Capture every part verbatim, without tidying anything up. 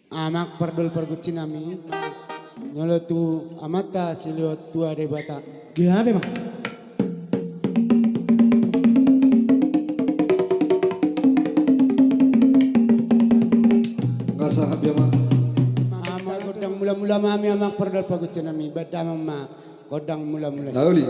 Amang pardol pargonsi nami, molo tu Amanta Silehon tua Debata. Gabe ma. Nga sahat dia ma. Amang gondang mula-mula ma hami amang pardol pargonsi nami, baen damang ma gondang mula-mula. Nauli.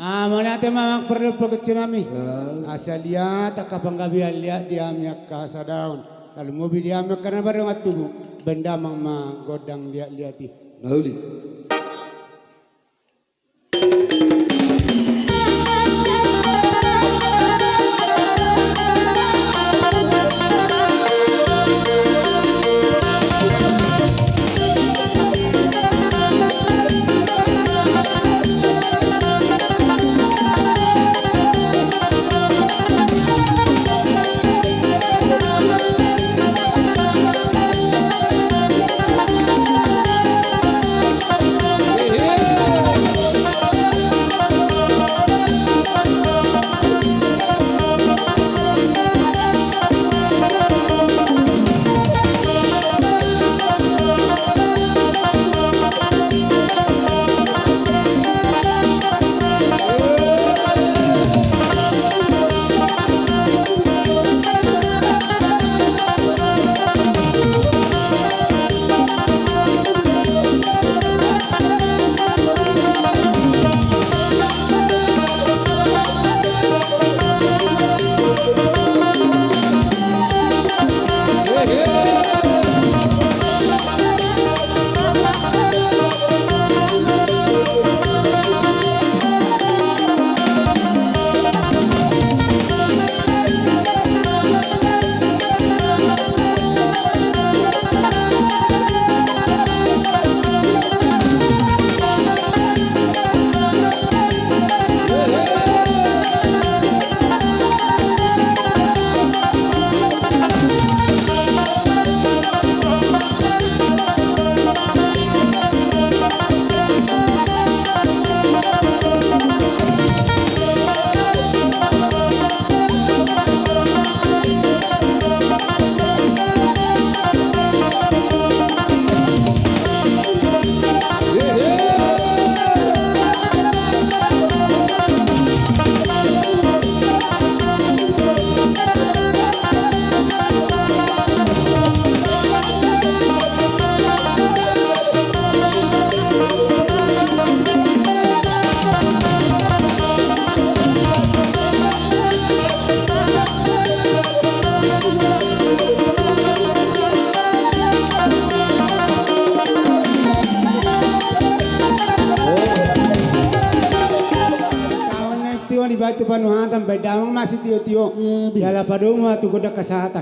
Ah, mauliate ma amang pardol pargonsi nami. Ya. Asa liat angka panggabean, liat di hami angka hasadaon, lalu mobi di hami angka na mardongan tubu, baen damang ma gondang liat-liat i. Nauli. Tio ni batu panuhatan, baen damang ma sitio-tio. Iya, bi. Jala padomu ma tu gondang hasahatan.